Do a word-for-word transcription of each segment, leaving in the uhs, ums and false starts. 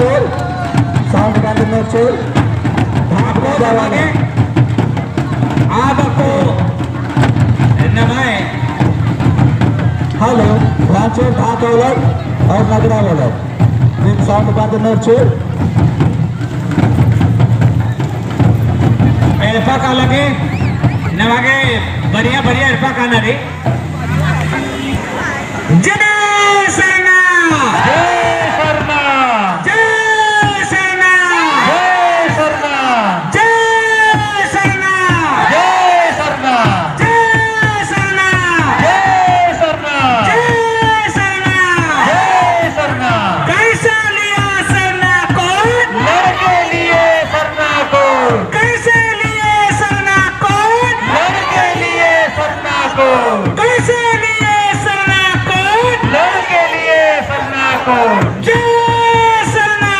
Sound बंद नोर चोल। धाप को दवाने। आद को नमाय। Hello, रांचोर धाक ओलर और नगरा ओलर। नीम sound बंद नोर चोल। एड़पा काला गे, नमागे बढ़िया बढ़िया एड़पा काना रे। जय सरना। जय सरना। जय सरना। जय सरना। जय सरना। जय सरना। जय सरना। जय सरना। जय सरना। जय सरना। कैसे लिए सरना code? लड़के लिए सरना code। कैसे लिए सरना code? लड़के लिए सरना code। कैसे लिए सरना code? लड़के लिए सरना code। जय सरना।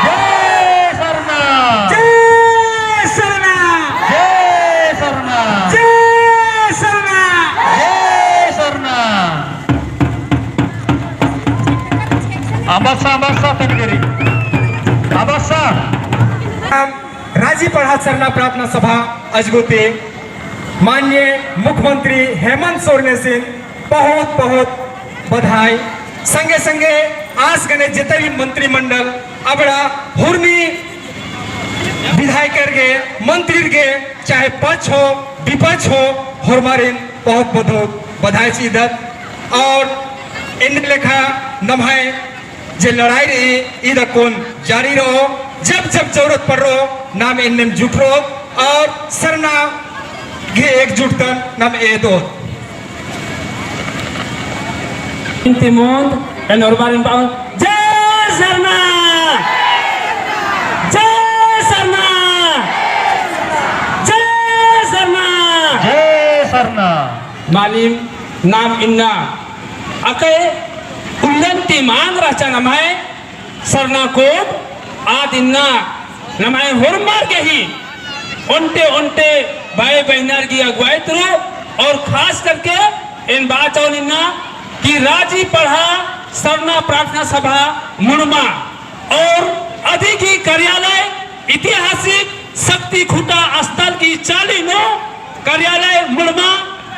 जय सरना। जय सरना। जय सरना। जय सरना। जय सरना। अबस्सा, अबस्सा तनगरी। अबस्सा। राजी पड़हा सरना प्रार्थना सभा अजगुती माननीय मुख्यमंत्री हेमंत सोरेनसिन बहुत बहुत बधाई। संगे संगे आस गने जेतरी मंत्रिमंडल अबड़ा हुरमी विधायकर गे, मंत्रीर गे, चाहे पक्ष हो, विपक्ष हो, होरमारिन बहुत बहुत बधाई चिदत। और एन्ने लेखा नम्है जे लड़ाई रई, ईद अक्कुन जारी रओ। जब जब जरूरत पड़रओ, नाम एन्नेम जुटरओ और सरना गे एकजुटतन नाम एदओ। इन्ती मोंद, एन होरमारिन बाओन, जय सरना! जय सरना! जय सरना! जय सरना! मानिम नाम इन्ना अकय उल्लन ती मांग रहचा नम्है सरना कोड आद इन्ना नम्है होरमर गे ही ओन्टे ओन्टे भाई बहिनर गी अगुवाई तुरु और खास करके एन बाचौन इन्ना कि राजी पड़हा सरना प्रार्थना सभा मुड़मा और अदी गी कार्यालय ऐतिहासिक शक्ति खुटा स्थल गी चाली नू कार्यालय मुड़मा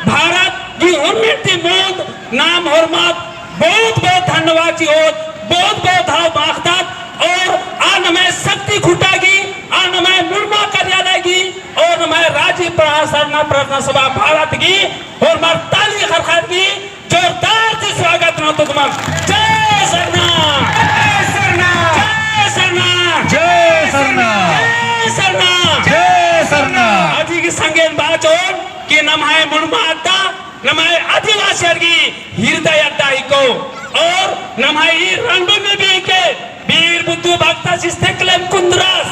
भारत गी उर्मिट ती मोद नाम होरमत बहुत बहुत धन्यवाद चिओत, बहुत बहुत धाव बाखदत और आ नम्है शक्ति खुटा गी, आ नम्है मुड़मा कार्यालय गी और नम्है राजी पड़हा सरना प्रार्थना सभा भारत गी होरमर ताली खरखर गी जोरदार ती स्वागत ननोत तुमन। जय सरना। जय सरना। जय सरना। जय सरना। जय सरना। जय सरना। अदी गी संगे एन बाचौन कि नम्है मुड़मा अड्डा नम्है आदिवासियर गी हृदय अड्डा हिको और नम्है ई रंडो में भी के बीर बुद्धू भगता सिस्ते कलेम कुन्द्रस,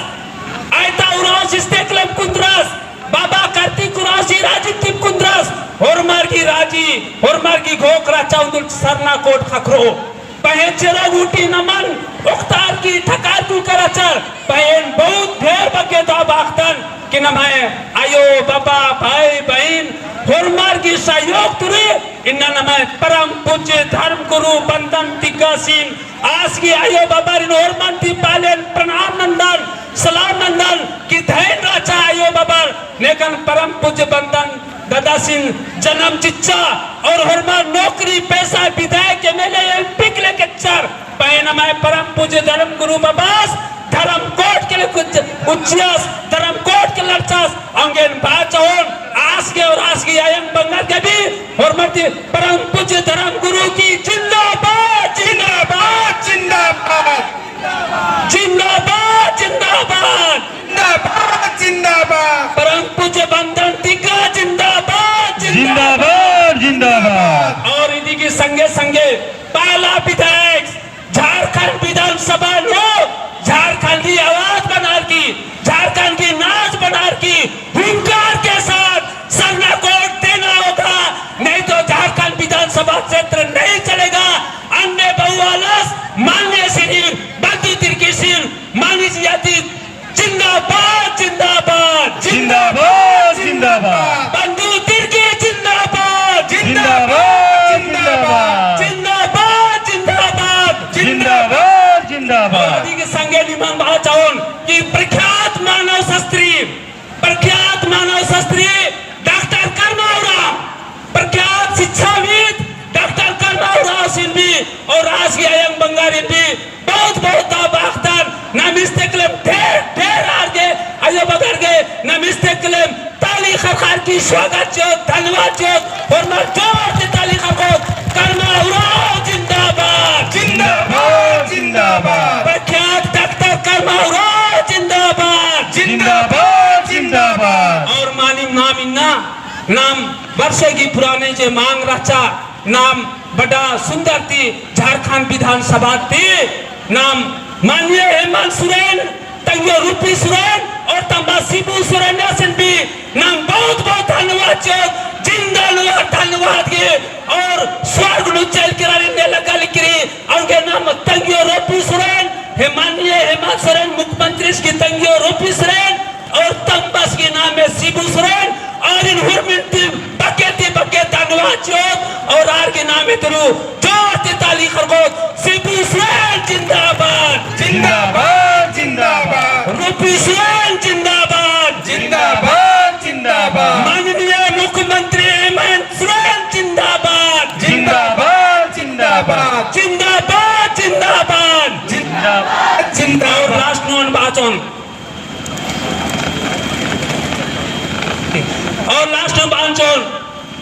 आयता उराँव सिस्ते कलेम कुन्द्रस, बाबा कार्तिक उराँवसी राजी तिम कुन्द्रस, होरमर गी राजी, होरमर गी घोख रहचा उन्दुल सरना कोड ख़क्खरो। पहें चेरो गूटी नमन ओक्तार की ठकार की करचर, पहें बहुत ढेर बग्गे दव बाखदन कि नम्है आयो, बाबा, भाई, बहिन, होरमर गी सहयोग तुरी, इन्ना नम्है परम पूज्य धर्म गुरु बंदन तिग्गासिन आस गी आयो बाबारिन होरमन ती पालेन प्रणाम नन्दन, सलाम नन्दन कि धैन रहचा आयो बाबर नेकन परम पूज्य बंदन ददासिन जनम चिच्चा और होरमर नौकरी पैसा विधायक MLA MP के लेके चर पहें नम्है परम पूज्य धर्म गुरु बाबास धर्म कोड के लेके उच्च-, उच्चियस, धर्म कोड के लड़चस, औंगे एन बाचौन आस गे और आस गे अयंग बंगर गे भी होरमर ती परम पूज्य धर्म गुरु की जिंदाबाद, जिंदाबाद, जिंदाबाद। जिंदाबाद, जिंदाबाद। जिंदाबाद, जिंदाबाद। परम पूज्य बंदन तिग्गा जिंदाबाद, जिंदाबाद, जिंदाबाद। और इदी की संगे संगे पहला विधायक झारखंड विधानसभा नू झारखंडी आवाज बनार की, झारखंड की नाच बनार की हुंकार के साथ सरना कोड देना होगा, नहीं तो झारखंड विधानसभा क्षेत्र नहीं चलेगा। अन्ने बहुआलस मान्य सिरिल, बंधु तिर्की सिरिल, मानिज यादी जिंदाबाद, जिंदाबाद। जिंदाबाद, जिंदाबाद। बंधु तिर्की जिंदाबाद। जिंदाबाद, जिंदाबाद। जिंदाबाद, जिंदाबाद। जिंदाबाद, जिंदाबाद। और अदी के संगे एमन बआ चाहोन कि प्रख्यात मानव शास्त्री, प्रख्यात मानव शास्त्री डॉक्टर करमा उराँव, प्रख्यात शिक्षाविद डॉक्टर करमा उराँवसिन भी और आस गही अयंग बंगारिन भी बहुत बहुत दव बअदन। नाम इस्तेकलेम ढेर ढेर आर गे, अयो बगर गे, नाम इस्तेकलेम ताली खरखर की स्वागत चिओत, धन्यवाद चिओत, होरमर जोर ती ताली खरखोत। करमा उराँव जिंदाबाद। जिंदाबाद, जिंदाबाद। प्रख्यात डॉक्टर करमा उराँव जिंदाबाद। जिंदाबाद, जिंदाबाद। और मानिम नाम इन्ना, नाम बरसे गही पुराने जे मांग रहचा, नाम बड़ा सुंदर ती झारखंड विधानसभा ती नाम माननीय हेमंत सोरेन, तंग्यो रूपी सोरेन और तम्बा सिबू सोरेन आसिन भी नाम बहुत बहुत धन्यवाद चिओत, जिंदा नू धन्यवाद गे और स्वर्ग नू चल केरा रे ने लगा लिकरी, औंगे नाम तंग्यो रूपी सोरेन, हे माननीय हेमंत सोरेन मुख्यमंत्री की तंग्यो रूपी सोरेन, और तम्बस की नामे सिबू सोरेन, और इन हुरमिन ती बग्गे ती बग्गे धन्यवाद चिओत, और आर की नामे तुरु जोर ती ताली खरखोत। सिबू सोरेन जिंदाबाद। जिंदाबाद, जिंदाबाद। रूपी सोरेन जिंदाबाद। जिंदाबाद, जिंदाबाद। माननीय मुख्यमंत्री हेमंत सोरेन जिंदाबाद। जिंदाबाद, जिंदाबाद। जिंदाबाद, जिंदाबाद। जिंदाबाद, जिंदाबाद। और last नू बाचन और last में बाचन,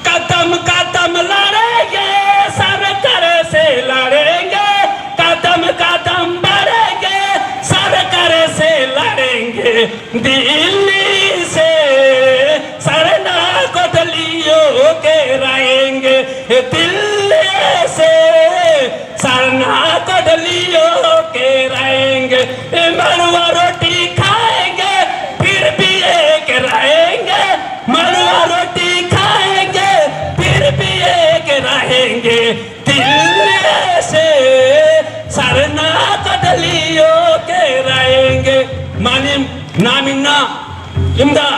कदम कदम लड़ेंगे, सरकार से लड़ेंगे, कदम कदम बढ़ेंगे, सरकार से लड़ेंगे, दिल्ली से सरना को दिल्ली होके रहेंगे, दिल्ली से सरना को दिल्ली होके रहेंगे। ए मड़ुआ रोटी खाएंगे, फिर भी एक रहेंगे। मड़ुआ रोटी खाएंगे, फिर भी एक रहेंगे। दिल्ली से सरना को दिल्ली होके रहेंगे। मानिम नाम इन्ना इमदा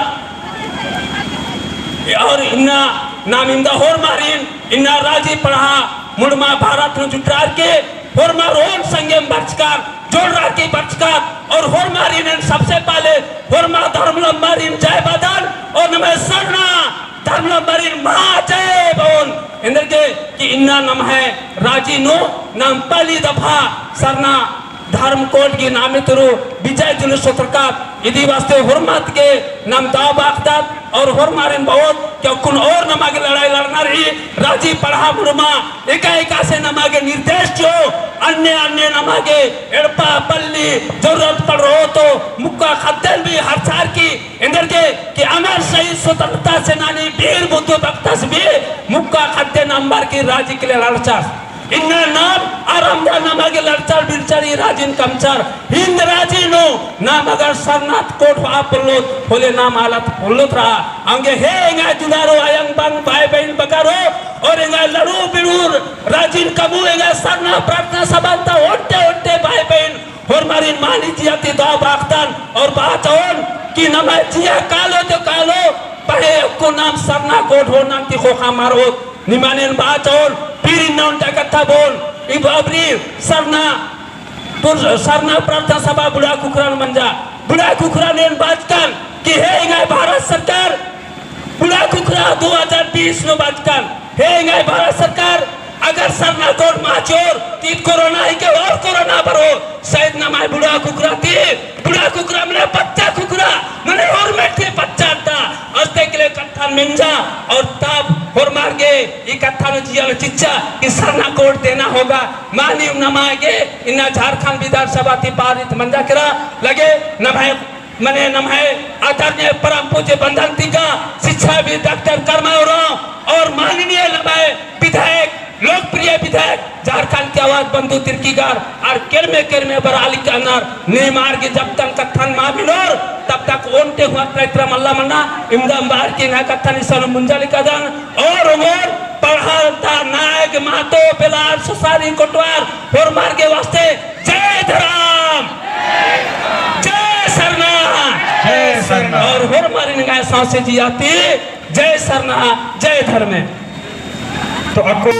और इन्ना नाम इमदा होरमारिन इन्ना राजी पड़हा मुड़मा भारत नू जुटरार के होरमार ओन संगेम बरचकर, जोड़रार की बरचकर, और होरमारिन एन सबसे पहले होरमा धर्मलम्बारिन जय बअदन, और नम्है सरना धर्मलम्बारिन महा जय बओन। एन्देरगे कि इन्ना नम्है राजी नू नाम पहली दफा सरना धर्म code की नामे तुरु विजय जुलूस सोतरकत, इदी वास्ते होरमत गे नाम दव बअदत और होरमारिन बओत कि अक्कुन और नमा गे लड़ाई लड़ना रई, राजी पड़हा मुड़मा एका एकासे नमा गे निर्देश चिओ, अन्ने अन्ने नमा गे एड़पा पल्ली जरूरत पड़रओ तो मुक्का ख़द्दन भी हरचार की, एन्देरगे कि अमर शहीद स्वतंत्रता सेनानी वीर बुद्धू बख्तस भी मुक्का ख़द्दन अम्बर की राजी के लिए लड़चार। इन्ना नाम आरामदा नमा गे लड़चर बिड़चर ई राजिन कमचर, हिन्द राजी नू नाम अगर सरना code होआ पोल्लोत, होले नाम आलत पोल्लोत रआ। औंगे हे एंग्है दुलारो अयंग बंग भाई बहिन बगरो, और एंग्है लड़ू बिड़ूर राजिन कमऊ एंग्है सरना प्रार्थना सभा ता ओन्टे ओन्टे भाई बहिन होरमारिन मानी जिया ती दव बअदन और बाचोन कि नम्है जिया कालो तो कालो, पहें अक्कु नाम सरना code होअना ती ख़ोख़ा मल रओत। निमन एन बाचोन, फिर इन्ना ओन्टा कत्था बओन, इब अबरी सरना, पुर-, सरना प्रार्थना सभा बुढ़ाखुखरा नू मंजा, बुढ़ाखुखरा नू एन बाचकन कि हे एंग्है भारत सरकार, बुढ़ाखुखरा दो हजार बीस नू बाचकन, हे एंग्है भारत सरकार, अगर सरना code मल चिओर, ती कोरोना हिके और कोरोना बरओ, शायद नम्है बुढ़ाखुखरा ती, बुढ़ाखुखरा मने पच्चा खुखरा, मने होरमर ती पच्चा अड्डा, अस्ते के लिए कत्थन मेंजा, और तब होरमर गे ई कत्थन जिया नू चिच्चा कि सरना code देना होगा। मानिम नमा गे इन्ना झारखंड विधानसभा ती पारित मंजा केरा लगे नम्है मने नम्है आदरणीय परम पूज्य बंधन तिग्गा, शिक्षाविद डॉक्टर करमा उराँव और माननीय नम्है विधायक, लोकप्रिय विधायक झारखंड की आवाज बंधु तिर्कीगार आर केरमे केरमे बरआ लगिअनर। नीम आर गे जब तक कत्थन मल बिनोर तब तक ओन्टे हुआ चरित्र मल्ला मन्ना। इमदम बअर की एंग्है कत्थन इसन मुंजा लगिअदन और ओंगोर पड़हा ता नायग महतो बेलार सुसारी कोटवार होरमर गे वास्ते जय धरम, जय सरना, जय सरना। और होरमारिन एंग्है सौंसे जिया ती जय सरना, जय धर्मे। तो अक्कु